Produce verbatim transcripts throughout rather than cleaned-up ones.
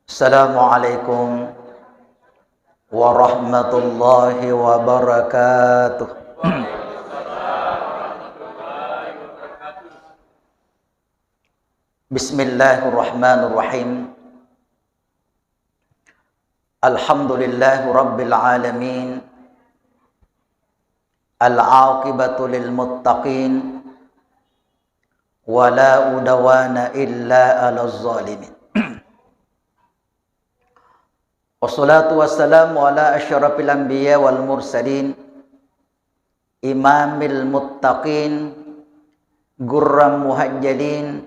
Assalamualaikum warahmatullahi wabarakatuh. Bismillahirrahmanirrahim. Alhamdulillahi rabbil alamin. Al-aqibatu lil muttaqin. Wa la udwana illa 'alal zalimin. Wassalatu wassalamu ala asyrafil anbiya wal mursalin, imamil muttaqin, gurram muhajjalin,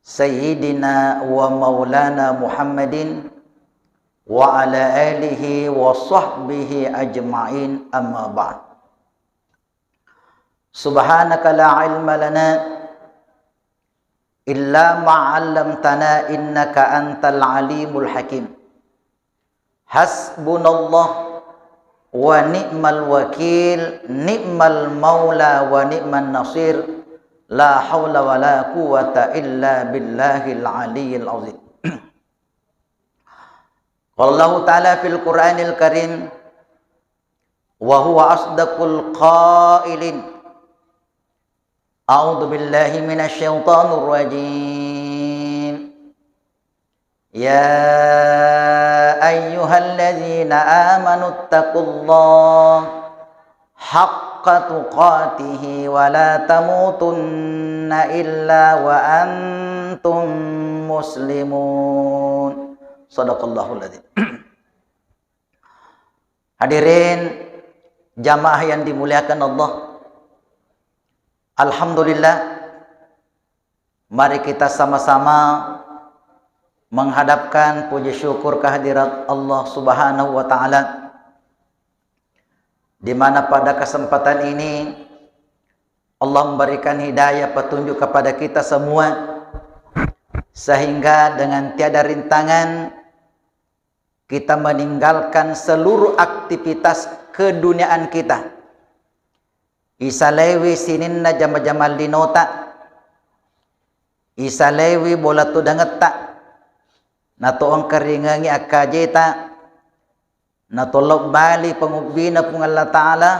sayyidina wa maulana Muhammadin, wa ala alihi wa sahbihi ajma'in, amma ba'd. Subhanaka la ilma lana illa ma 'allamtana innaka antal alimul hakim. Hasbunallah wa ni'mal wakil, ni'mal maula wa ni'man nasir, la haula wa la quwwata illa billahil aliyyil azim. Qala Allahu ta'ala fil Qur'anil Karim, wa huwa asdaqul qailin. A'udzu billahi minasy syaithanir rajim. Ya ayyuhalladzina amanu taqullaha haqqa tuqatihi wa la tamutunna illa wa antum muslimun. Sadaqallahul adzim. Hadirin jamaah yang dimuliakan Allah, alhamdulillah, mari kita sama-sama menghadapkan puji syukur kehadirat Allah Subhanahu wa Ta'ala, di mana pada kesempatan ini Allah memberikan hidayah petunjuk kepada kita semua, sehingga dengan tiada rintangan kita meninggalkan seluruh aktivitas keduniaan kita. Isalaiwi sininna jama-jamang linota, isalaiwi bola tudangetta, nato engka ringengi akkajeta, nato lobbali pangubbina Puang Allah Ta'ala,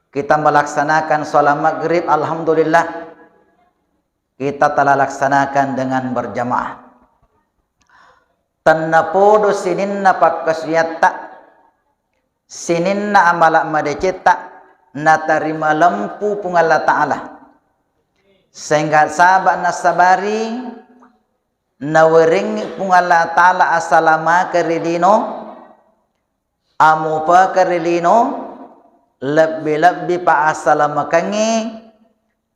kita melaksanakan sholat maghrib, alhamdulillah, kita telah laksanakan dengan berjamaah. Tennapodo sininna pakkasuwiatta, sininna amala madecetta natarima lempu Puang Allah Ta'ala. Sehingga saba' nasabari nawerengngi Puang Allah Ta'ala asalamakeng ri lino, amupakeng ri lino, lebbi-lebbi pa asalamakengngi,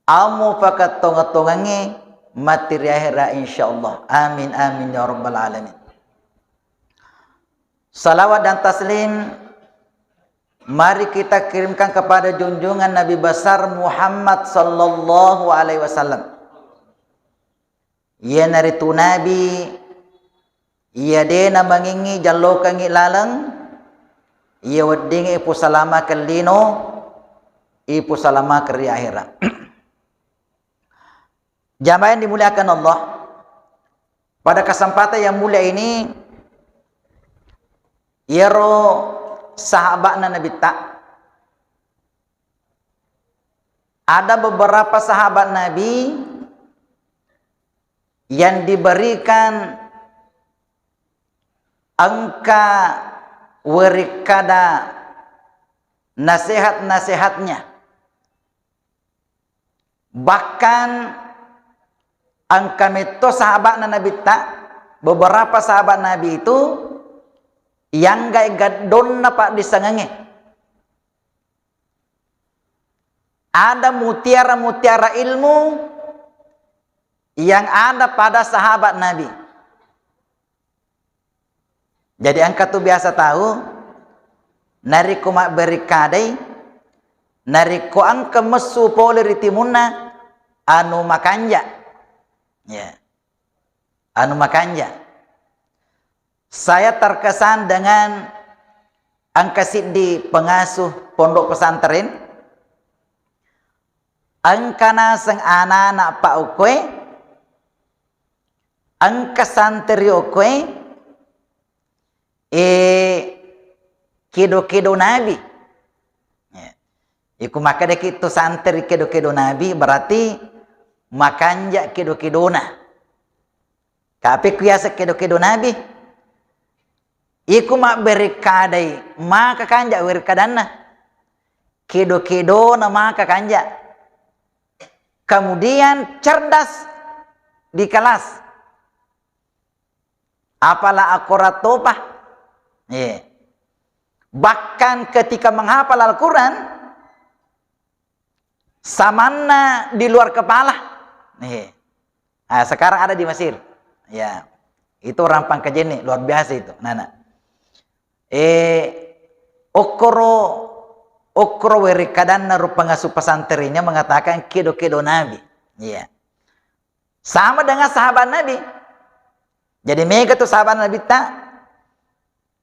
amupakeng tonga-tongangngi matti ri ahera, insyaallah. Amin, amin, ya rabbal alamin. Salawat dan taslim mari kita kirimkan kepada junjungan Nabi besar Muhammad sallallahu alaihi wasallam. Iyanaritu Nabi iya de' namangingngi jallokengngi laleng, iya weddingngi ipusalamakeng lino, ipusalamakeng ri ahera. Jamaah yang dimuliakan Allah, pada kesempatan yang mulia ini, iyaro sahaba'na Nabitta, ada beberapa sahabat Nabi yang diberikan engka werekkada nasehat-nasehatnya. Bahkan engka metto sahaba'na Nabitta, beberapa sahabat Nabi itu yangga'i gaddonna paddissengengnge. Ada mutiara-mutiara ilmu yang ada pada sahabat Nabi. Jadi engka tu biasa tau, narekko mabberekkadai, narekko engka messu pole ri timunna, anu makanja. Ya. Anu makanja. Saya terkesan dengan engka siddi pengasuh pondok pesantren, engka naseng ana-ana paukkoe, Engka santri okkoe, eh, kedo-kedo Nabi. Ya. Iku makkedaki tu santri kedo-kedo Nabi, berarti makanja kedo-kedona. Kape kuyaseng kedo-kedo Nabi? Iku mabberekadai maka kanja werekkadanna. Kedo-kedona maka kanja. Kemudian cerdas di kelas. Apala akorattopa. Iya. Bahkan ketika menghafal Al-Quran, samanna di luar kepala. Iya. Ah, sekarang ada di Mesir. Ya. Itu orang Pangkajene, luar biasa itu, Nana. Eh, okkoro, okkoro werekkadanna ro pengasuh pesantrennya mengatakan kedo-kedo Nabi. Iya. Sama dengan sahabat Nabi. Jadi mega tu sahabat Nabi ta,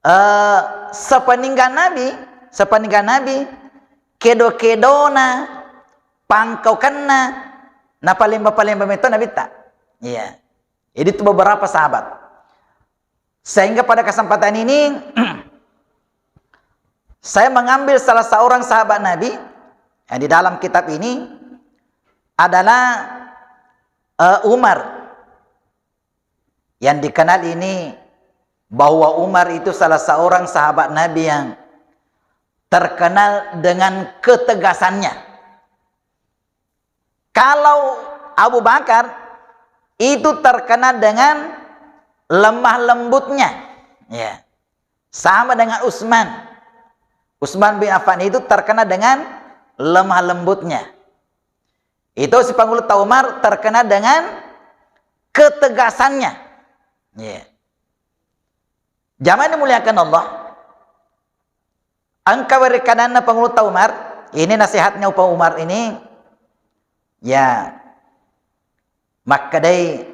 eh, sepeninggal Nabi, sepeninggal Nabi, kedo-kedona, pangkaukenna, napalemba-palemba meto Nabi ta. Iya. Jadi itu beberapa sahabat. Sehingga pada kesempatan ini, saya mengambil salah seorang sahabat Nabi yang di dalam kitab ini adalah, eh, Umar. Yang dikenal ini bahwa Umar itu salah seorang sahabat Nabi yang terkenal dengan ketegasannya. Kalau Abu Bakar itu terkenal dengan lemah lembutnya. Ya. Sama dengan Utsman. Utsman bin Affan itu terkenal dengan lemah lembutnya. Itu si Pangulutta Umar terkenal dengan ketegasannya. Ya. Jamaah dimuliakan Allah, engka werekkadanna Pangulutta Umar, ini nasihatnya Upa Umar ini, ya, makkedai,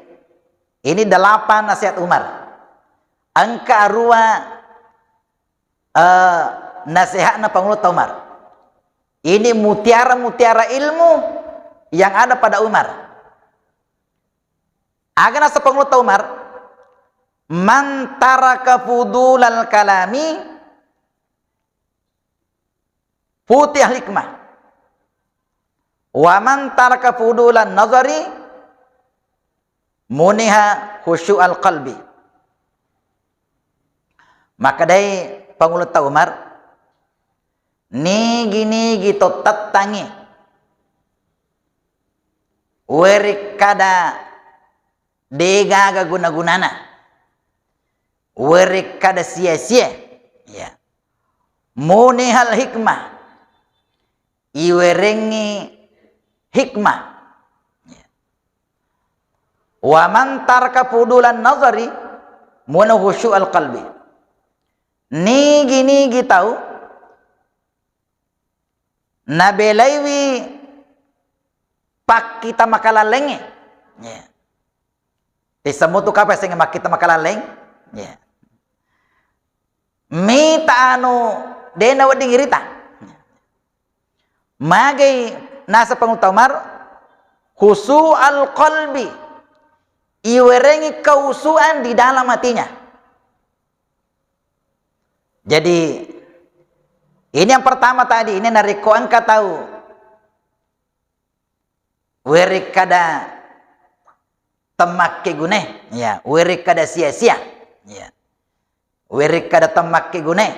ini delapan nasihat Umar. Engka arua, eh, nasihatna Pangulutta Umar. Ini mutiara-mutiara ilmu yang ada pada Umar. Aga naseng Pangulutta Umar, "Man taraka fudulal kalami futihal hikmah. Wa man taraka fudulan nazari muniha khusyu'al qalbi." Makkedai Pangulutta Umar, nigi-nigi to tettangi werekkada degaga guna-gunana, werekkada sia-sia, ya. Munihal hikmah, iwerengngi hikmah. Ya. Wa man taraka fudulan nazari muna khusyu'al qalbi. Nigi-nigi tau nabelaiwi pakkita makalallengnge. Ya. Tisseng mutu kapang sengnge makkita makalalleng? Ya. Mita anu de nawedding irita. Magai naseng Pangulutta Umar, khusyu'al qalbi, iwerengi kekhusyu'an di dalam hatinya. Jadi, ini yang pertama tadi, ini narekko engka tau werekkada temmakkegunae, ya, werekkada sia-sia, ya, werekkada temmakkegunae,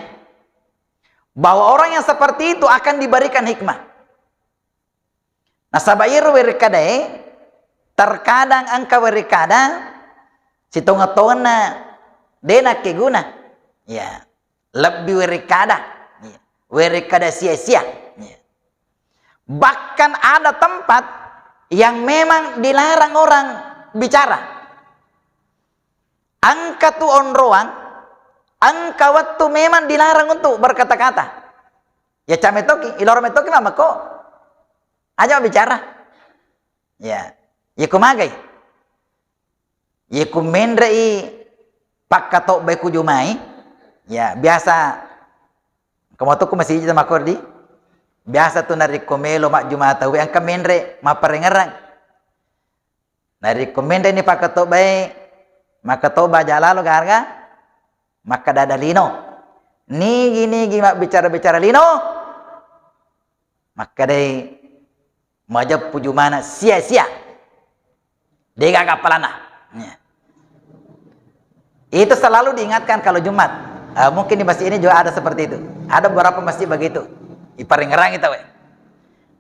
bahwa orang yang seperti itu akan diberikan hikmah. Nasaba iyaro werekkadae, terkadang engka werekkada sitonga-tonganna de nakkeguna. Ya. Lebbi werekkada. Ya. Werekkada sia-sia. Ya. Bahkan ada tempat yang memang dilarang orang bicara. Engka tu onroang, engka wettu memang dilarang untuk berkata-kata. Ya, ca metoki, iloro metoki mammekko. Aja mabbicara. Ya. Yeko magai. Yeko menrei pakkatobbai ku jumai. Ya, biasa engka moto ku masiji tamakordi. Biasa tu narekko melo majjuma tau engka menre mapparengerang. Narekko menreni pakkatobbai, Makkatoba aja lalo garga makkada-ada lino. Nigi-nigi mabbicara-bicara lino, makkedai majeppu jumana sia-sia. Degaga appalanna. Ya. Itu selalu diingatkan kalau Jumat. Eh, mungkin di masjid ini juga ada seperti itu. Ada beberapa masjid begitu. Iparingerangi tau.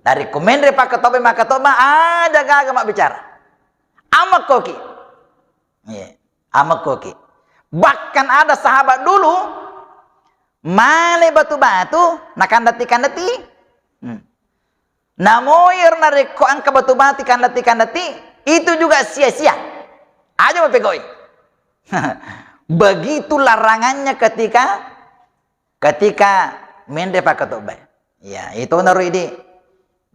Dari kumenre pakkatoba, makkatoba aja gaga mabbicara. Amekkoki. Iya. Amekkoki. Bahkan ada sahabat dulu male batu-batu nakandati-kandati. Hmm. Namo iyaro narekko engka batu-batu kandati-kandati, itu juga sia-sia. Aja mapegoi. Begitu larangannya ketika ketika menre pakkatobai. Ya, itu naru idi.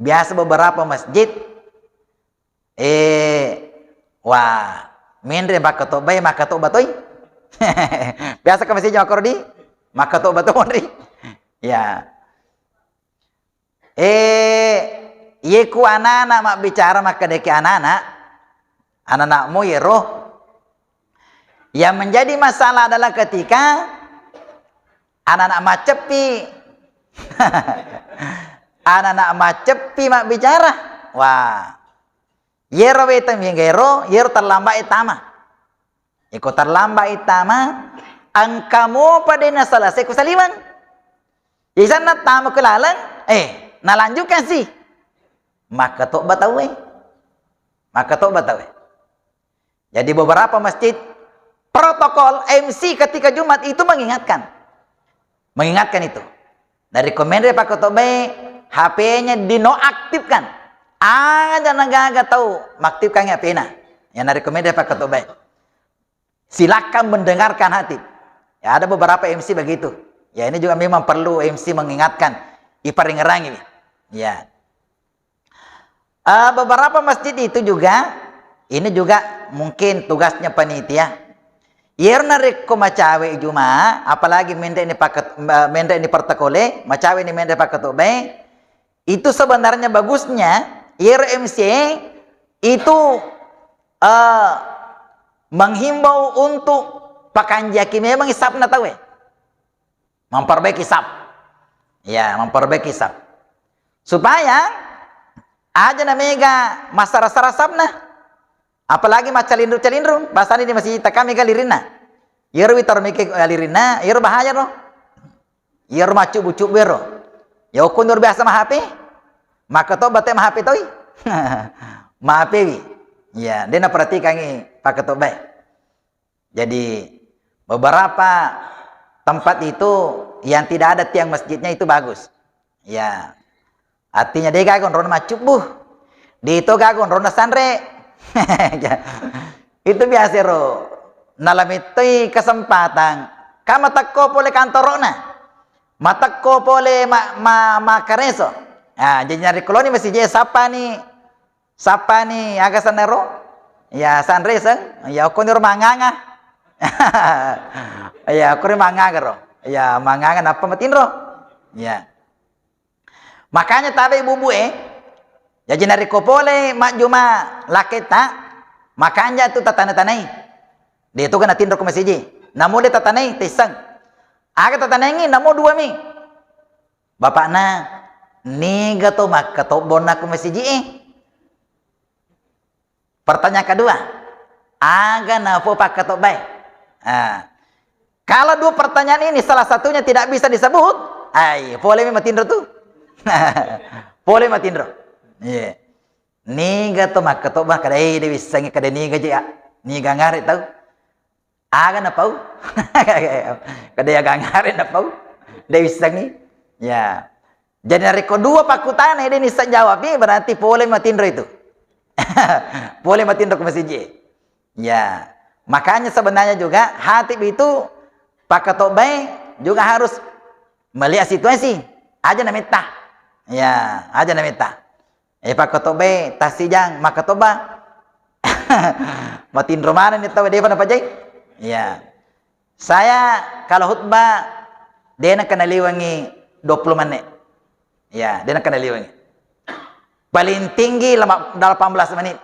Biasa beberapa masjid, eh, wah, menre pakkatobai, makkatoba toi. Biasa ke masjid makkoro di, makkatoba to monri. Ya. Eh, iyeku anana mabbicara makkedaki anana, anana'mu yero. Yang menjadi masalah adalah ketika anana maceppi. Anana maceppi mabbicara. Wah. Yero weteng mingga ero, yero terlambat tama. Iko terlambat tama, engka mopa de naselesai ku saliweng. Isanna tama ke laleng, eh, nalanjutkan sih. Makkatoba tauwe. Makkatoba tauwe. Jadi beberapa masjid protokol M C ketika Jumat itu mengingatkan. Mengingatkan itu. Dari kumenre pakkatobai, H P-nya dinonaktifkan. Aja nagaga tau maktifkan H P-na. Ya, dari kumenre pakkatobai. Silakan mendengarkan khatib. Ya, ada beberapa M C begitu. Ya, ini juga memang perlu M C mengingatkan, iparingerangi. Ya. Eh, beberapa masjid itu juga, ini juga mungkin tugasnya panitia. Iyaro narekko macawe Juma, apalagi menre ni paket-, menre ni pertekole, macawe ni menre pakkatobai, itu sebenarnya bagusnya iyaro M C itu, eh, menghimbau untuk pakanjaki memang isapna tauwe. Memperbaiki saf. Ya, memperbaiki saf. Supaya aja namega massara-sara safna. Apalagi maccalindru-calindru, bahasani di masjid takami ga lirinna. Iyaro witaro mike, eh, lirinna, iyaro bahaya ro. Iyaro maccubu-cubu ero. Ya, okko iyaro biasa ma H P. Makkatoba te ma H P toi. Ma H P wi. Ya, de naperhatikangi pakkatobae. Jadi, beberapa tempat itu yang tidak ada tiang masjidnya itu bagus. Ya. Artinya, de gaga onrona maccubbu. De to gaga onrona sanre. Itu biasa ro. Nalamettoi kesempatan. Ka matekko pole kantoro'na. Matekko pole ma-, ma-, makkareso. Nah, jadi narekko loni masjid e, sappani Sappani aga sennaro? Ya, sanre seng. Ya, okkoniro manganga. Ya, okkoni manganga ro. Ya, manganga nappa matinro. Ya. Makanya tabe ibu-ibu e, jaji narekko pole majjuma lakketta, makanja tu tatana-tanai. De tu ga natinro ko masiji. Namo de tatanai, tesseng. Aga tatanaingi, namo dua mi. Bapakna, niga to makkatobbo onna ko masiji e? Pertanyaan kedua, aga nafo pakkatobbae? Ah. Kalau dua pertanyaan ini salah satunya tidak bisa disebut, ai, pole mi matinro tu. Pole matinro. Iya. Niga to makkatobba, kada, eh, de wissengi kada niga je, ah. Niga ngare tau. Aga napau? Kada aga ngare napau? De wissengi. Ya. Jadi narekko dua pakkutana de nisseng jawab, berarti pole matinro itu. Pole matinro ke masiji. Ya. Makanya sebenarnya juga hatib itu pakkatobbae juga harus melihat situasi. Aja nametta. Ya, aja nametta. Eh, pakkatobbae, tassijang, makkatobba. Matinro manenni tau, depa napajai. Iya. Saya kalau khutbah, de nakenaliwengi dua puluh menit. Iya, de nakenaliwengi. Paling tinggi lama-, delapan belas menit.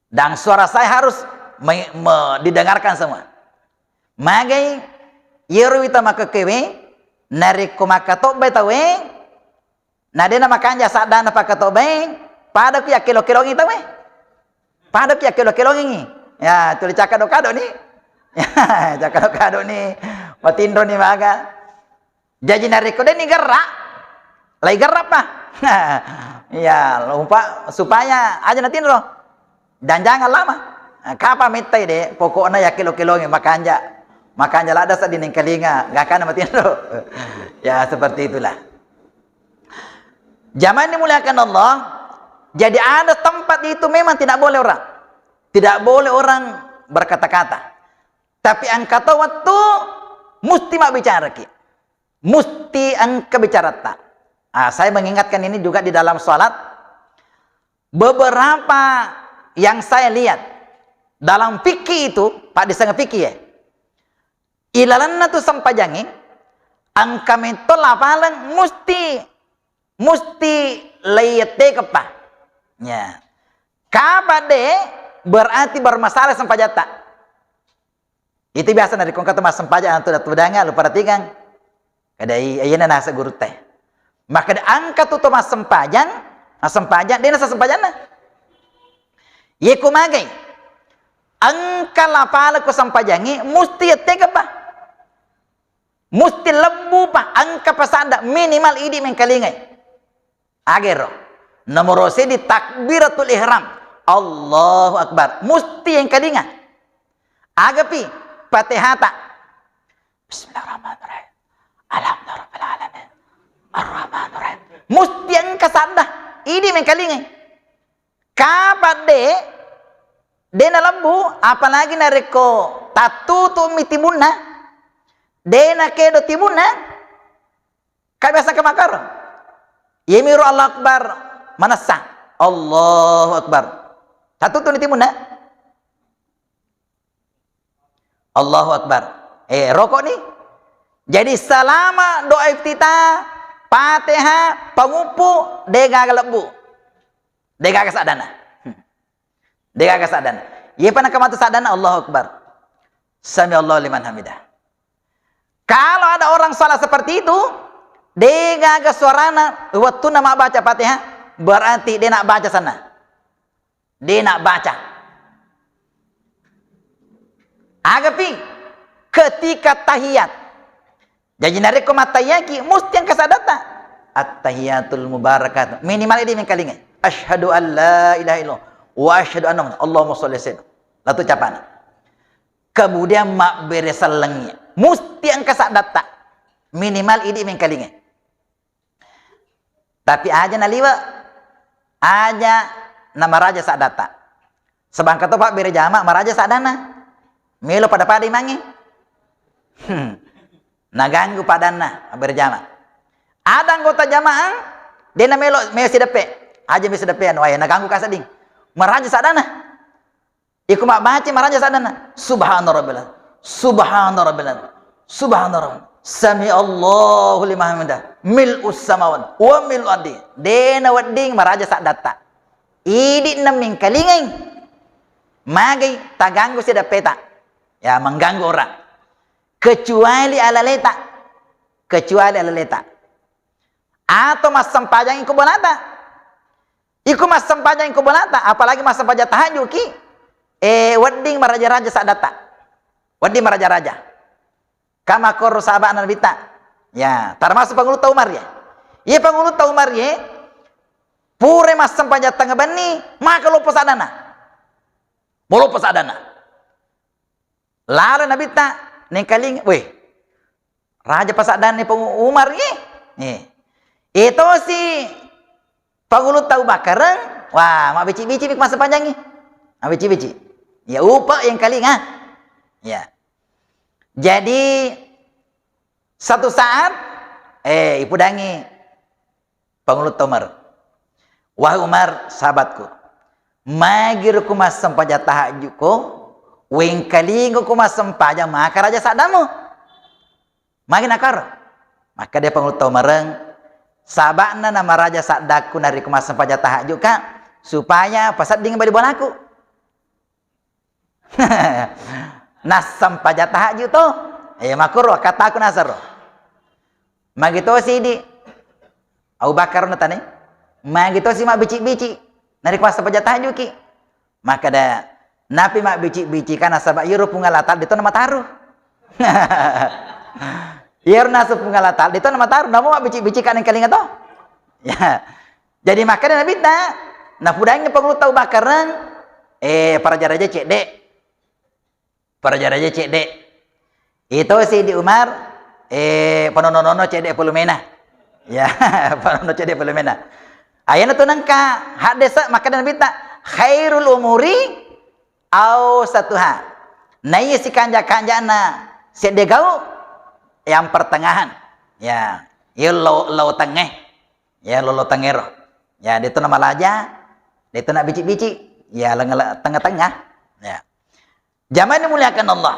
Dan suara saya harus me- me- didengarkan semua. Magai, iyaro wita makekkewe, narekko makkatobbai tauwe, na dena makanja saddana pakkatobbai, pada ku yakkelo-kelongi tauwe. Pada ku yakkelo-kelongi. Ya, tuli cakado-kado ni. Ya, cakado-kado ni. Matinro ni maga. Jaji narekko deni gerra, lai gerra pa. Ya, lupa supaya aja natinro. Jangan-jangan lama. Nah, kapa mettai de, pokokna yakkelo-kelongi makanja. Makanja ladda sedding nengkalinga, gakana matinro. Ya, seperti itulah. Jamaah yang dimuliakan Allah, jadi ada tempat itu memang tidak boleh orang. Tidak boleh orang berkata-kata. Tapi engka to wettu musti mabbicaraki. Musti engka bicaratta. Ah, saya mengingatkan ini juga di dalam salat. Beberapa yang saya lihat dalam fikih itu, Pak, disanga fikih ya. Ilalenna tu sempajangi, engka metto lapaleng musti, musti leiyette keppa. Ya. Kapa de, berarti bermasalah sempajatta. Itu biasa narekko engka to massempajang tudang-tudanga, lu perhatikang. Kada i-, iyana nasa gurutta. Makkeda engka tu to massempajang, massempajang, de nasa sempajanna. Ye ko magai, engka lapala ko sempajangi, musti yette keppa. Musti lebbu pa, engka pa sadda, minimal idi mengkalingai. Agero. Nomoro seddi takbiratul ihram. Allahu Akbar. Musti engkalinga. Agapi Fatihata. Bismillahirrahmanirrahim. Alhamdulillahirabbil alamin. Arrahmanirrahim. Musti engka sadda. Idi mengkalingai. Kapa de, de nalembu, apalagi narekko tattutu mi timunna, de nakedo timunna, Ka biasa ke makaro. Yemiro Allahu Akbar manessa. Allahu Akbar. Satu tu ni timunna. Allahu Akbar. Eh, rokok ni. Jadi selama doa iftitah, Fatihah, panguppu, degaga lebbu. Degaga sadana. Hmm. Degaga sadana. Yepa nakamatu sadana, Allahu Akbar. Sami Allahu liman hamidah. Kalau ada orang salat seperti itu, degaga suarana, wettunna mabbaca Fatihah, berarti de nabbaca sana. De nabbaca. Agapi ketika tahiyat. Jadi narekko mattahiyaki, musti engka sadata. Attahiyatul mubarakat. Minimal idi mengkalingai. Asyhadu an la ilaha illallah wa asyhadu anna Muhammad. Allahumma sholli sallim. Latu capana. Kemudian mabbere sellengi. Musti engka saddatta. Minimal idi mengkalingai. Tapi aja naliwe, aja namaraja saddatta. Sebangka to pabbere jama maraja saddana. Melo pada-pada imangi. Hmm. Naganggu padanna pabbere jama. Ada anggota jamaah, de namelo, melo sideppe. Aja melo sideppe anu wae, naganggu kasedding. Maraja saddana. Iko mabbaca maraja sadana. Subhana rabbil azim. Subhana rabbil azim. Subhana rabbil. Sami Allahu liman hamidah. Mil'us samawati wa mil'u ardi. Dena wedding maraja saddatta. Idi na mengkalingai. Magai taganggu sideppeta. Ya, mengganggu orang. Kecuali alaleta. Kecuali alaleta. Atau massempajang iko bolata. Iko massempajang iko bolata, apalagi massempajang tahajud ki, eh, wedding maraja-raja saddatta. Wedding maraja-raja. Kama koro sahabat Nabitta. Ya, termasuk Pangulutta Umar ya. Iya Pangulutta Umar ya, pura massempajang tengnga benni, maka loppo saddana. Maloppo saddana. Lalo Nabitta, nengkaling, weh, raja pasaddanna Pang Umar, eh. Eh. Etosi Pangulutta Abu Bakar, wah, mabbici-bici mi massempajang, eh. Mabbici-bici. Ya, upa yang kalinga. Ya. Jadi, satu saat, eh, ipudangi Pangulutta Umar. Wahai Umar, sahabatku, magiro ku massempajang tahajudko, wengkalingo ku massempajang maka raja saddamu. Magi nakaro? Maka dia Pangulutta Umareng, sabakna namaraja saddakku narekko massempajang tahajudka, supaya pasedding bali bolaku. Nassempajang tahajud to. Eh, makoro kataku nasaro. Magi tosi di Abu Bakar na tane. Magi tosi mabbici-bici. Narekko massempajang tahajud ki. Makkeda, napi mabbici-bici kan nasaba iyaro Puang Allah Taala de to namataru. Iyaro naseng Puang Allah Taala de to namataru. Namo mabbici-bici kan engkalinga to. Ya. Jadi makkeda Nabitta, napudangngi pangulutta Abu Bakar, eh, para jaraja cedde. Para jaraja cedde. Ito Sayyidi Umar, eh, panono-nono cedde pulumena. Ya, panono cedde pulumena. Ayana tu nengka haddesa makkeda Nabitta, khairul umuri ausatuha. Naiya sikanja-kanjana sedde gau yang pertengahan. Ya, iya lo, lo tengah. Ya, lo, lo tengero. Ya, de to namalaja, de to nabici-bici. Ya, leng-, le-, tengah-tengah. Ya. Jamaah dimuliakan Allah.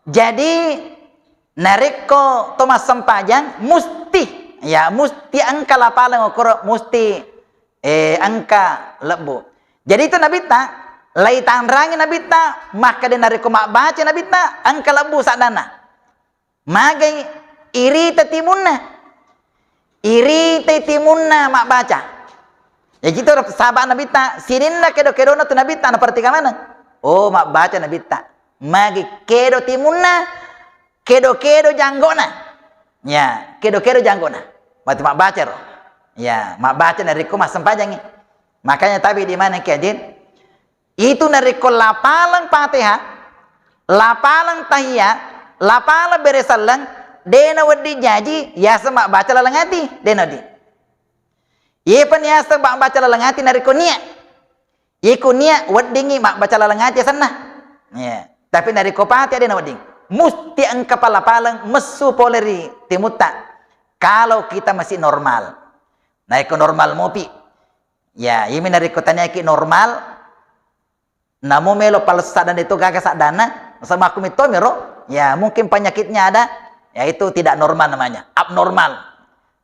Jadi, narekko to massempajang, musti, ya, musti engka lapaleng okoro, musti, eh, engka lebbu. Jadi, itu Nabitta, laitanrangi Nabitta, makkeda narekko mabbaca Nabitta, engka lebbu saddana. Magai irita timunna. Iritai timunna mabbaca. Jaji to sahabat Nabitta, sininna kedo-kedona tu Nabitta, napertika maneng. Oh, mabbaca Nabitta. Magi kedo timunna, kedo-kedo janggona. Ya, kedo-kedo janggona. Berarti mabbaca ro. Ya, mabbaca narekko massempajangi. Makanya tabe di mana ki, hadirin? Itu narekko lapaleng Fatihah, lapaleng tahiyat, lapaleng bere selleng, de nawedding jaji yaseng mabbaca laleng ati, de nawedding. Yepa ni yaseng mabbaca laleng ati narekko nia. Yeko nia weddingngi mabbaca laleng ati asenna. Iya. Tapi narekko Fatihah de nawedding. Musti engka pala-paleng messu pole ri timutta. Kalau kita masih normal. Narekko normal mopi, ya, iyami narekko taniaki normal, namo melo pales saddana de to gaga saddana, nasaba makkumittomiro, ya, mungkin penyakitnya ada, ya, itu tidak normal namanya, abnormal.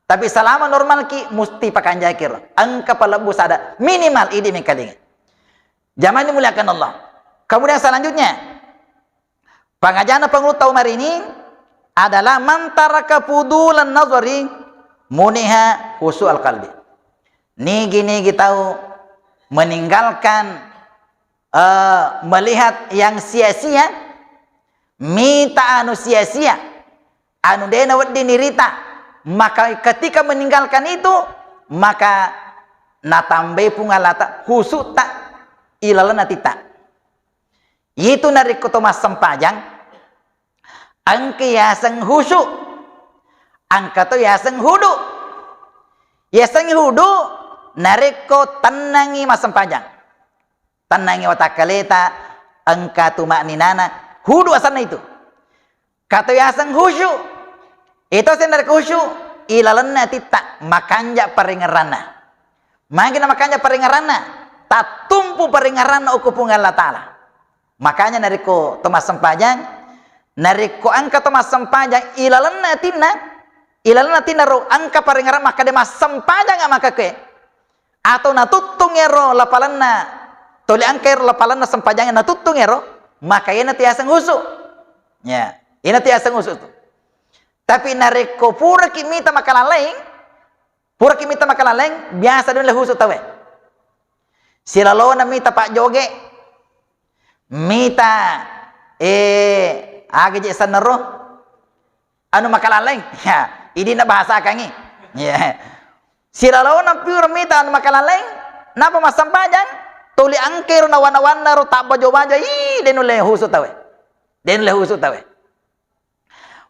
Tapi selama normal ki, musti pakanjaki ro. Engka palebbu sada, minimal idi mengkalinga. Jamaah dimuliakan Allah. Kemudian selanjutnya, pangajana pangulutta Umar ini adalah man taraka fudulan nazari muniha khusyu'al qalbi. Nigi-nigi tau meninggalkan, eh, melihat yang sia-sia, mita anu sia-sia, anu de nawedding nirita, maka ketika meninggalkan itu, maka natambai Puang Allah Ta-, khusyu'ta ilalenna atitta. Itu narekko to massempajang, engka yaseng khusyuk, engka to yaseng hudu. Yaseng hudu, narekko tennangi massempajang. Tennangi watakkaleta, engka tuma'ninana, hudu asenna itu. Kato yaseng khusyuk. Itu asenna narekko khusyuk, ilalenna atitta, makanja parengngeranna. Magi na makanja parengngeranna? Tattumpu parengngeranna okko Puang Allah Ta'ala. Makanya narekko to massempajang, narekko engka to massempajang, ilalenna atinna, ilalenna atinna ro engka parengngerang makkeda massempajang maka koe. Atau natuttung ero lapalanna, tuli engka ero lapalanna sempajangnge natuttung ero, maka iyanatu yaseng khusyuk. Ya, iyanatu yaseng khusyuk tu. Tapi narekko puraki mita makalalaing, puraki mita makalalaing, biasa de nulle khusyuk tauwe. Silalona mita pajjoge, mita, eh, aga je sennaro, anu makalalaing. Ya, idinna bahasakangngi. Ya. Silalona pura mita anu makalalaing, napa massempajang, tuli engka ero nawa-nawanna ro tabbajo-bajo, ih, de nulle khusyuk tauwe. De nulle khusyuk tauwe.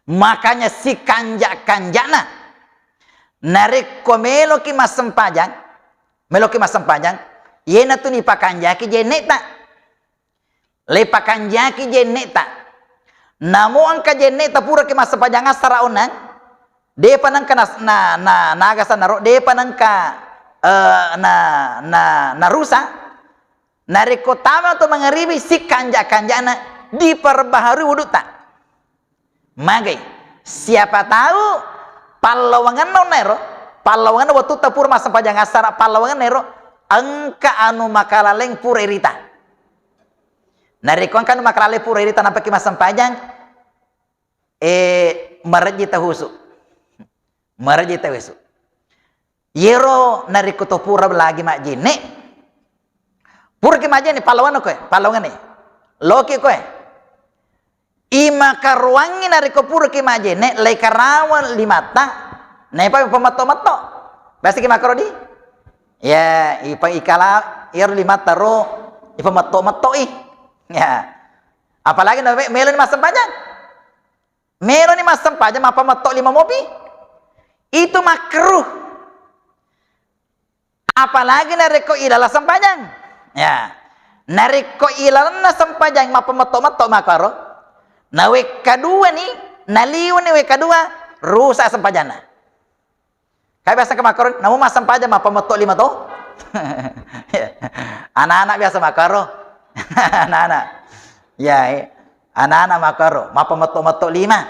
Makanya sikanja-kanjana, narekko meloki massempajang, meloki massempajang, iyanatu nipakanjaki jenne'ta. Leipakanjaki jenne'ta. Namo engka jenne'ta puraki massempajang assara onnang, depa nengka nas-, na, na, naga sennaro, depa nengka, eh, na, na, narusa. Narekko tama to mangaribi, sikanja-kanjana diperbaharui wudu'ta. Magai. Siapa tahu pallawangenna onnaero, pallawangenna wettutta pura massempajang assara, pallawangenna ero engka anu makalalaing pura irita. Narekko engka nu makkeda le pura irita nappaki massempajang, eh, marejji tahusu. Marejji tahusu. Yero narekko to pura lagi majjenne, puraki majjenne, pallawanna koe, pallawangenni. Loki koe. Imakaruangngi narekko puraki majjenne, leikarawa limatta, naipa ipametto-metto. Biasaki makkoro di? Ya, ipa-, ikala, iyaro limatta ro, ipametto-metto i. Ya. Apalagi na me-, meloni massempajang. Meloni massempajang, mappametto lima mopi. Itu makruh. Apalagi narekko ilalang sempajang. Ya. Narekko ilalenna sempajang mappametto-metto makkoro, nawekka duani, naliwani wekka dua, rusak sempajanna. Kae biasa ke makkoro, namu massempajang mappametto lima to? Anak-anak biasa makkoro. Anak-anak. Ya, eh. Anak-anak makkoro, mappametto-metto lima.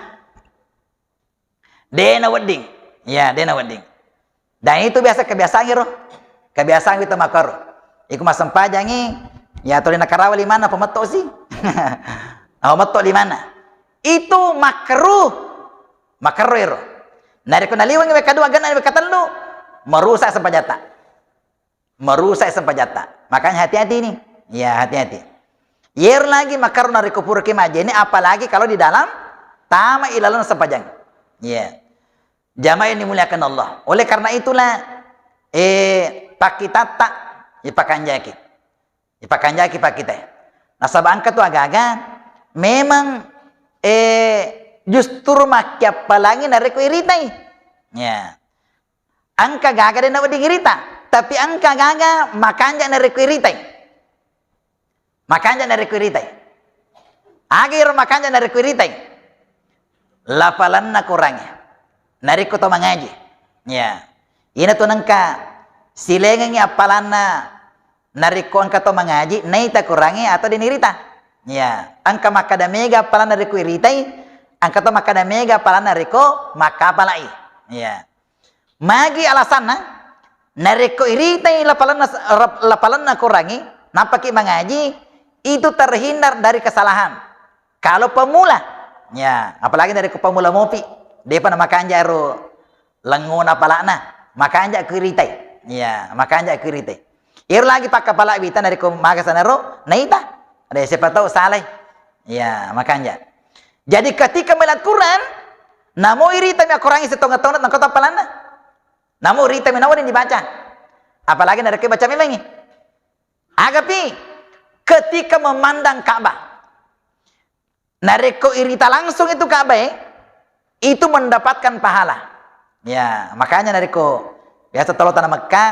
De nawedding. Ya, de nawedding. Dan itu biasa kebiasaan iro. Kebiasaan kita makkoro. Iku massempajangi, ya tuli nakarawa limanna pametto si. Nah, pametto limanna. Itu makruh. Makruh iro. Narekko naliwengi wekka dua, genna wekka tellu, merusak sempajatta. Merusak sempajatta. Makanya hati-hati ini. Ya, hati-hati. Yer lagi makaro narekko puraki majjenne, apalagi kalau di dalam tama ilalang sempajang. Ya. Jamaah yang dimuliakan Allah. Oleh karena itulah, eh, pakkitatta ipakanjaki. Ipakanjaki pakkita. Nasaba engka tu agaga memang, eh, justru makkiappalangi narekko iritai. Ya. Engka gaga de nawedding irita, tapi engka gaga makanja narekko iritai. Makanja narekko iritai. Aga iro makanja narekko iritai? Lapalanna kurangi. Narekko to mangaji. Ya. Ina tu nengka silengengi appalanna narekko engka to mangaji, naita kurangi atau de nairita. Ya. Engka makkada mega appalanna narekko iritai, engka to makkada mega appalanna narekko makkapalai. Ya. Magi alasanna? Narekko iritai lapalanna, rap-, lapalanna kurangi, nappaki mangaji, itu terhindar dari kesalahan. Kalau pemula, ya, apalagi narekko pemula mopi, depa namakanja ero lengngona palana, makanja ku iritai. Ya, makanja ku iritai. Iro lagi pakkapala wita narekko maga sanaro, naita. Ada siapa tahu salai. Ya, makanja. Jadi ketika melihat Quran, namo iritami Al-Quran setonga-tonga nangko tappalanna. Namo iritami nawa dibaca. Apalagi narekko baca memangi. Agapi ketika memandang Ka'bah. Narekko irita langsung itu Ka'bah, eh, itu mendapatkan pahala. Ya, makanya narekko biasa tolo tanah Mekah,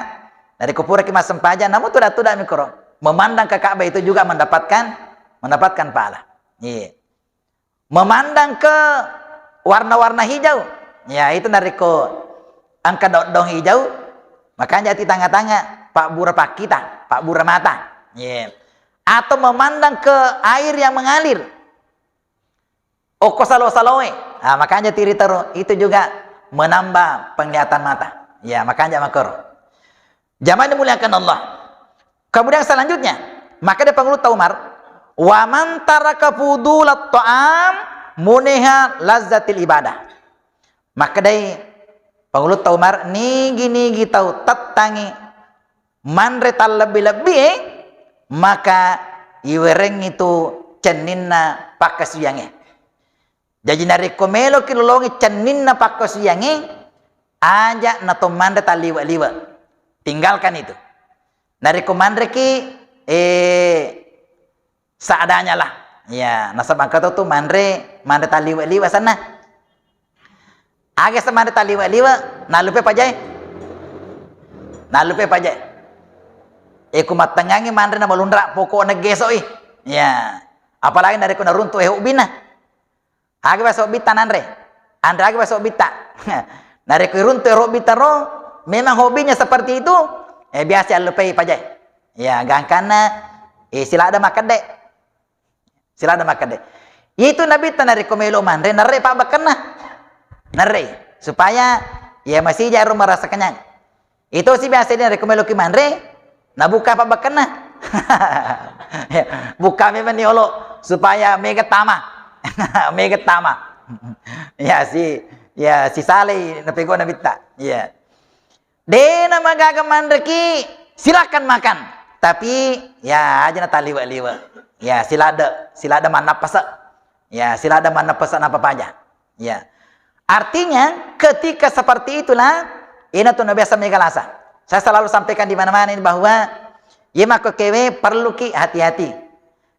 narekko puraki massempajang, namu tuda-tuda mikro, memandang ke Ka'bah itu juga mendapatkan, mendapatkan pahala. Iya. Memandang ke warna-warna hijau. Ya, itu narekko engka daun-daun hijau, makanja ti tanga-tanga, pabbura pakkita, pabbura mata. Iya. Atau memandang ke air yang mengalir. Okko salo-saloe. Ah, makanja tiri tero, itu juga menambah penglihatan mata. Ya, makanja makero. Jamaah dimuliakan Allah. Kemudian selanjutnya, maka dia Pangulutta Umar, "Wa man taraka fudulat ta'am muniha lazzatil ibadah." Makkedai Pangulutta Umar, nigi-nigi tau tettangi manre tallebbi-lebbi e, maka iwerengngi tu cenninna pakkasiwiyangnge. Jaji narekko meloki lolongi cenninna pakkasiwiyangnge, aja nato manre talliwe-liwe. Tinggalkan itu. Narekko manreki, eh, seadanya lah. Ya, nasaba engka to tu manre, manre talliwe-liwe asenna. Aga se manre talliwe-liwe, nallupe pajae. Nallupe pajae. E, ku mattengngangi manre na malunra, pokokna gesoi. Ya. Apalagi narekko naruntu e hobbina. Aga biasa hobbitta nanre? Anre aga biasa hobbitta? Narekko iruntu e hobbitta ro, memang hobinya seperti itu, eh, biasa allupai pajae. Ya, gangkanna, eh, siladda makkedde. Siladda makkedde. Itu Nabitta narekko melo manre, narre pabbekkenna. Narre, supaya, ya, masija ro merasa kenyang. Itu si biasa dia narekko meloki manre, nabuka pabbekkenna. Ya, buka memang ni olo supaya mega tama. Mega tama. Ya, si, ya, si salai napegona bitta. Ya. Dena magaga manreki, silakan makan. Tapi, ya, aja na taliwe-liwe. Ya, silada, silada manapasa. Ya, silada manapasa napa paja. Ya. Artinya, ketika seperti itulah, ina tu nabiasa mega lasa. Saya selalu sampaikan di mana-mana ini bahwa, ye makkekewe perlu ki hati-hati.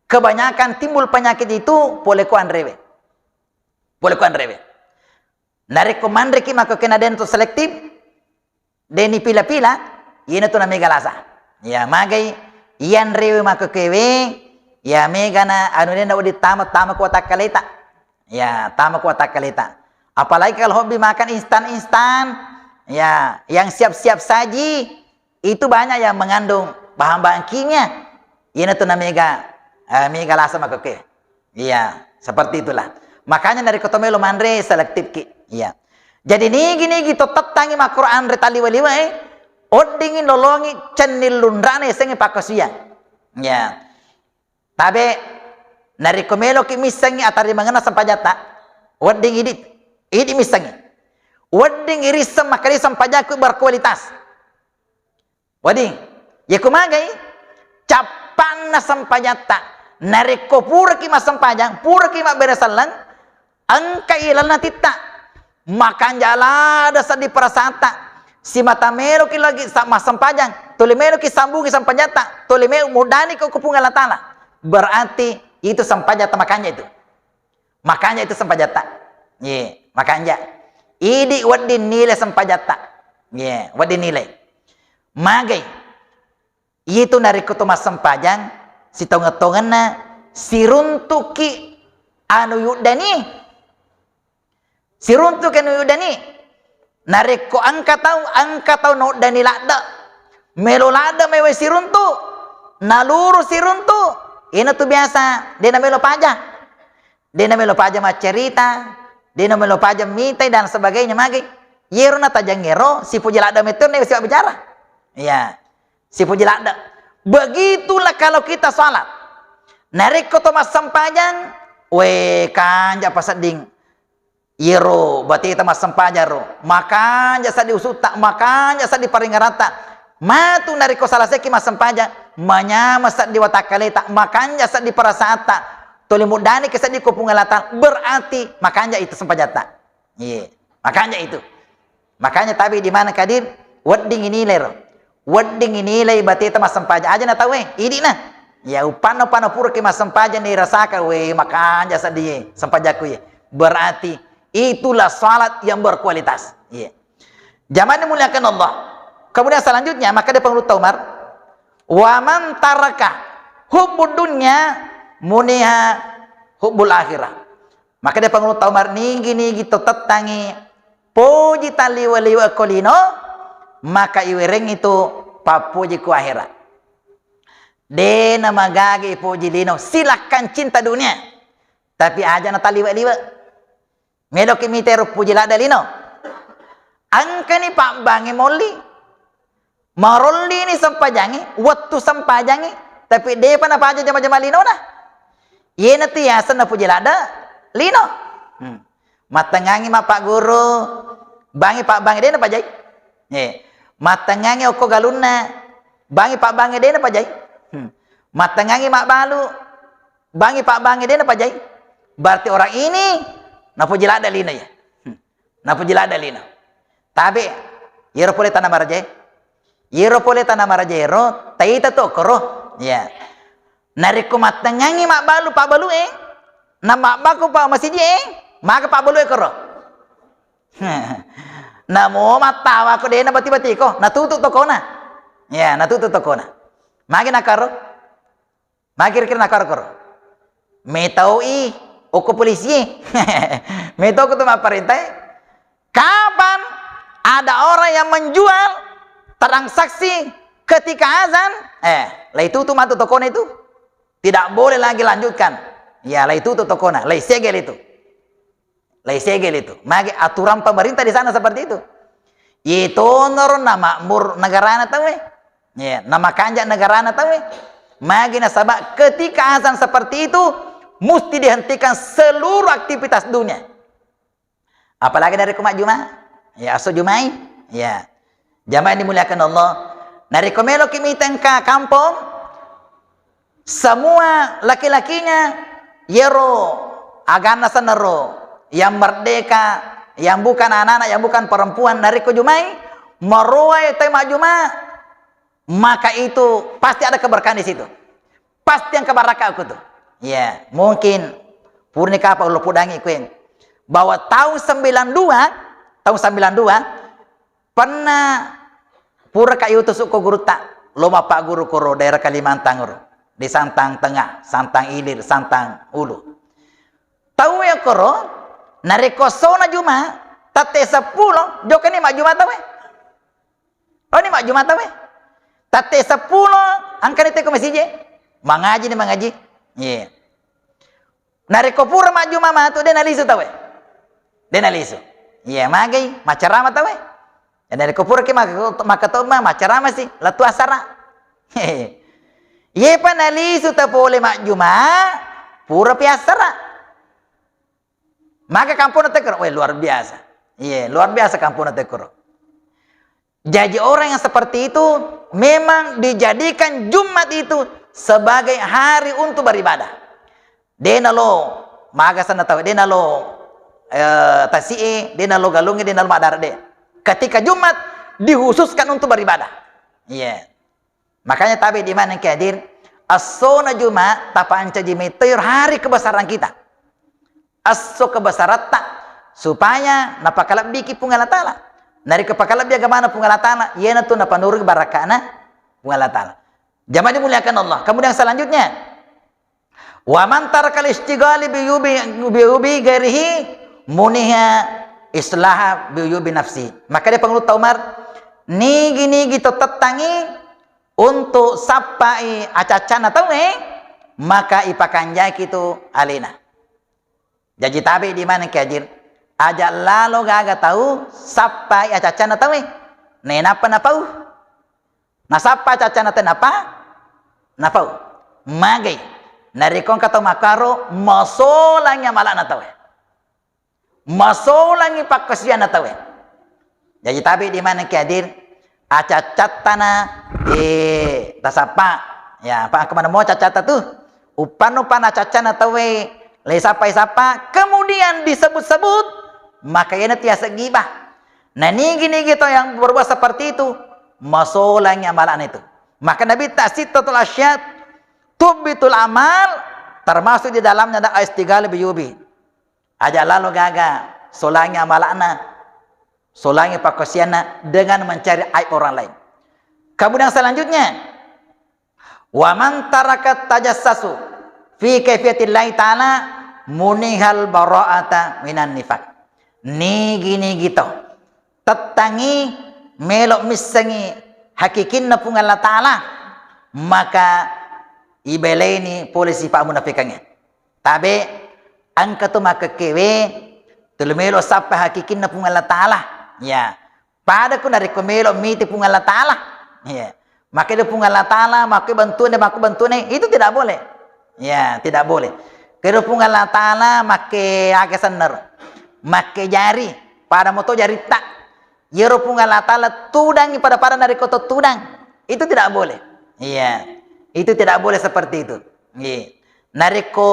Kebanyakan timbul penyakit itu pole ko anrewe. Pole ko anrewe. Narekko manreki makkekewe na den tu selektif, deni pila-pila, ina tu na mega lasa. Ya, magai, ianrewe makkekewe, ya, mega na anu den na wedding tama, tama ko watakkaleta. Ya, tama ko watakkaleta. Apalagi kalau hobi makan instan-instan, ya, yang siap-siap saji, itu banyak yang mengandung bahan-bahan kimia. Ina tu na mega, eh, mega lasa makkekewe. Iya, seperti itulah. Makanya narekko to melo manre selektif ki. Iya. Jadi nigi-nigi to tettangi makkuro anre taliwe-liwe, eh, oddingi nolongi cenning lunrana yasengnge pakkasuwiyang. Iya. Tabe, narekko meloki missengngi atarimangenna sempajatta, wedding idi, idi missengngi. Wedding irisseng makkeda sempajakku berkualitas. Wedding, yekko magai, cappanna sempajatta. Narekko puraki massempajang, puraki mabbere selleng, engka ilalenna titta. Makanja ladde seddi perasatta. Simata meloki lagi sa-, massempajang, tuli meloki sambungi sempajatta, tuli melo muddani ko Puang Allah Taala. Berarti itu sempajatta makanja itu. Makanja itu sempajatta. Ye, makanja. Idi wedding nilai sempajatta. Ye, wedding nilai. Magai. Itu narekko to massempajang, sitongeng-tongenna, siruntuki anu yuddani. Siruntuki anu yuddani. Narekko engka tau, engka tau nauddani ladde. Melo ladde mewe siruntu. Naluru siruntu. Ina tu biasa, dena melo paja. Dena melo paja maccarita, dena melo paja mitai dan sebagainya magi. Yero natajang ero, sipuji ladde metto ne siwa bicara. Iya. Sipuji ladde. Begitulah kalau kita salat. Narekko to massempajang, we kanja pasedding. Yero bateta massempajang ro, makanja seddi usutta, makanja seddi paringaratta. Matu narekko salaseki massempajang, manyama seddi watakkaleta, makanja seddi perasatta. Tuli muddani ke seddi ko Puang Allah Taala, berarti makanja itu sempajatta. Iya, makanja itu. Makanya tabe di mana kadir, wedding inilai ro. Wedding inilai bateta massempajang aja na tauwe, idi na. Ya, upanna-upanna puraki massempajang ni rasaka, we, makanja seddi sempajakku ye. Berarti itulah salat yang berkualitas. Iya. Jamaah dimuliakan Allah. Kemudian selanjutnya, maka dia pengurus Umar, "Wa man taraka hubbud dunya muniha hubbul akhirah." Maka dia pengurus Umar, nigi-nigi to tettangi poji taliwa-liwa ko lino, maka iwerengngi tu pappoji ku akhirat. Dena magaga ipoji lino, silahkan cinta dunia. Tapi aja na taliwa-liwa. Meloki mita ero puji ladde lino. Engkani pabbange molli. Marollini sempajangi, wettu sempajangi, tapi depa napaja jama-jama linona. Iyanatu yaseng napuji ladde lino. Hmm. Mattengngangi mappagguru, bangi pabbange de napajai. Eh. Mattengngangi okko galunna, bangi pabbange de napajai. Hmm. Mattengngangi mabbalu, bangi pabbange de napajai. Berarti orang ini napuji ladde lino ya. Hmm. Napuji ladde lino. Tabe, yero pole tana marajae. Yero pole tana marajaero, taita to koro. Ya. Narekko mattengngangi mabbalu pabbalue, na mabbaku pa masijie, maka pabbalue koro. Namo mattawa ko dena bati-batiko, natutu tokona. Ya, natutu tokona. Magi nakaro? Magi kira-kira nakaro-karo? Metau'i okko polisi. Metau ko tu mapparentai. Kapan ada orang yang menjual transaksi ketika azan, eh, lai tutu matu tokona itu. Tidak boleh lagi lanjutkan. Ya, lai tutu tokona, lai segel itu. Lai segel itu. Magi aturan pemerintah di sana seperti itu. Itonaro na makmur negarana tauwe. Ya, na makanja negarana tauwe. Magi nasaba ketika azan seperti itu, musti dihentikan seluruh aktivitas dunia. Apalagi narekko majjuma, ya, esso Jumai, ya. Jamaah yang dimuliakan Allah, narekko meloki mita engka kampong, semua laki-lakinya, yero aganna senero, yang merdeka, yang bukan anak-anak, yang bukan perempuan, narekko Jumai, maroai tai majjuma, maka itu pasti ada keberkahan di situ. Pasti engka barakka' ko tu. Ya, mungkin purani kapang lo pudangi kue. Bahwa tahun sembilan dua, tahun sembilan dua, pernah pura ka yutus ko gurutta, lo mappagguru koro daerah Kalimantan ro, di Santang Tengah, Santang Ilir, Santang Ulu. Tau ya koro, narekko essona Juma, tette seppulo, jokani majjuma tau e. Oh, ni majjuma tau e. Tette seppulo, angkani teko masiji. Mangaji ni mangaji. Iya. Narekko pura majjuma matu, de nalisu tau e. De nalisu. Iya, magai, macarama tau e. Dan narekko pura ki maka, maka tau ma, macarama si, lettu asara. Iye pa nalisu ta pole majjuma, pura pi asara. Maka kamponna tekkoro, weh, luar biasa. Iya, luar biasa kamponna tekkoro. Jadi orang yang seperti itu memang dijadikan Jumat itu sebagai hari untuk beribadah. De nalo maga senna tau, de nalo, eh, tasi'e, de nalo galungnge, de nalo maddare de. Ketika Jumat dikhususkan untuk beribadah. Iya. Makanya tabe di mana engka hadir, essona Juma tapancaji metto iyaro hari kebesaran kita. Esso kebesaratta supaya napakalebbiki Puang Allah Taala. Narekko pakalebbi agamana Puang Allah Taala, iyanatu napanurungi barakka'na Puang Allah Taala. Jamaah dimuliakan Allah. Kemudian selanjutnya, wa man tarakal istighali bi uyubi, bi uyubi ghairihi muniha islaha bi uyubi nafsi. Maka dia Pangulutta Umar, nigi-nigi to tettangi untuk sappai acaccana tauwe, maka ipakanjaki tu alena. Jaji tabe di mana engka hadir. Aja lalo gaga tau sappai acaccana tauwe. Nainappa napau. Nasappa acaccana tauwe napa? Napau. Magai. Narekko engka tau makkaro, masolangi amala'na tauwe. Masolangi pakkasiwianna tauwe. Jaji tabe di mana engka hadir, acaccattana, eh, tasappa. Ya, pa engka maneng mo acaccatta tu. Uppanna-uppanna acaccana tauwe, le sappai-sappa, kemudian disebut-sebut, maka iyanatu yaseng gibah. Nah, nigi-nigi tau yang berbuat seperti itu, masolangi amala'na itu. Maka Nabitta, sittatul asya tubtilu amal, termasuk di dalamnya ada istighal bi uyubi. Aja lalo gaga solangi amala'na, solangi pakkasiwianna dengan mencari aib orang lain. Kemudian selanjutnya, wa man taraka tajassasu fi kaifiyatillahi ta'ala munihal bara'ata minan nifaq. Nigi-nigi to tettangi melo missengi hakikinna Puang Allah Taala, maka ibeleni pole sipa munafikangnge. Tabe, engka tu makkekkewe, tuli melo sappa hakikinna Puang Allah Taala. Ya, pada ku narekko melo miti Puang Allah Taala. Ya. Makkeda Puang Allah Taala, makke bentune, makke bentune, itu tidak boleh. Ya, tidak boleh. Kero Puang Allah Taala makke aga senner. Makke jari, pada moto jaritta. Yero Puang Allah Taala tudangi pada-pada narekko to tudang. Itu tidak boleh. Iya. Itu tidak boleh seperti itu. Iya. Narekko,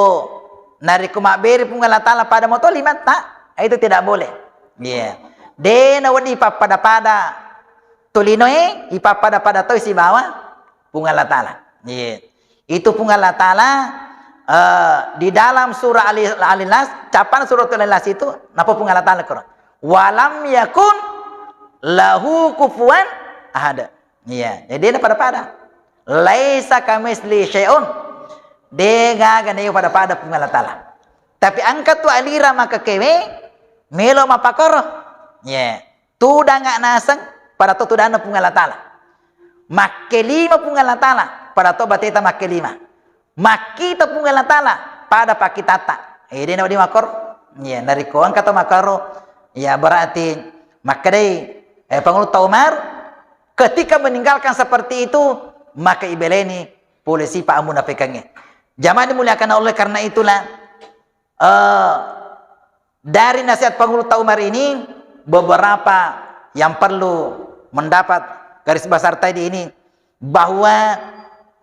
narekko mabbere Puang Allah Taala pada moto limatta, itu tidak boleh. Iya. De nawedding ipappada-pada tolinoe, ipappada-pada toi sibawa Puang Allah Taala. Iya. Itu Puang Allah Taala, eh, di dalam surah Ali, Al-Ikhlas, capang suratul Ikhlas itu, napa Puang Allah Taala Quran? Walam yakun lahu kufuwan ahad. Iya, jadi ini pada-pada. Laisa kamitslihi syai'un. De gaga ne pada-pada Puang Allah Taala. Tapi engka tu alira makkekkewe, melo mappakoro. Iya. Tudanga naseng pada to tudanna Puang Allah Taala. Makkelima Puang Allah Taala pada to bateta makkelima. Makkita Puang Allah Taala pada pakkitatta. Eh, de nawedding makkoro. Iya, narekko engka to makkoro, ya berarti makkedai, eh, Pangulutta Umar, ketika meninggalkan seperti itu, maka ibeleni pole sipa' amunafikangnge. Jamaah dimuliakan Allah, karena itulah, eh, dari nasihat Pangulu Umar ini, beberapa yang perlu mendapat garis besar tadi ini, bahwa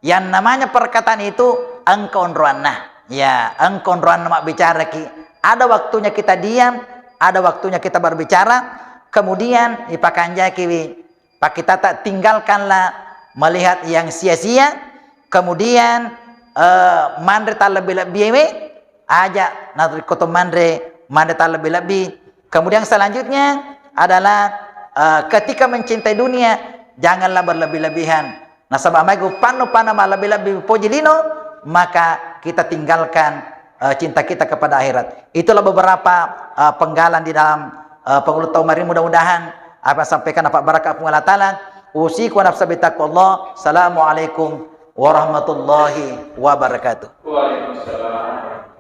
yang namanya perkataan itu engka onroanna. Ya, engka onroanna mabbicaraki. Ada waktunya kita diam, ada waktunya kita berbicara. Kemudian ipakanjakiwi, pakkitata, tinggalkanlah melihat yang sia-sia. Kemudian, eh, manre tallebbi-lebbiwe, aja narekko to manre, manre tallebbi-lebbi. Kemudian selanjutnya adalah, eh, ketika mencintai dunia, janganlah berlebih-lebihan. Nasaba' maega uppanna-uppanna mallebbi-lebbi poji lino, maka kita tinggalkan, eh, cinta kita kepada akhirat. Itulah beberapa, eh, penggalan di dalam, eh, Pangulu Umar ini. Mudah-mudahan apa yang sampaikan dapat barakah Puang Allah Ta'ala. Usikum wa nafsi bitaqwallah. Assalamualaikum warahmatullahi wabarakatuh. Waalaikumsalam.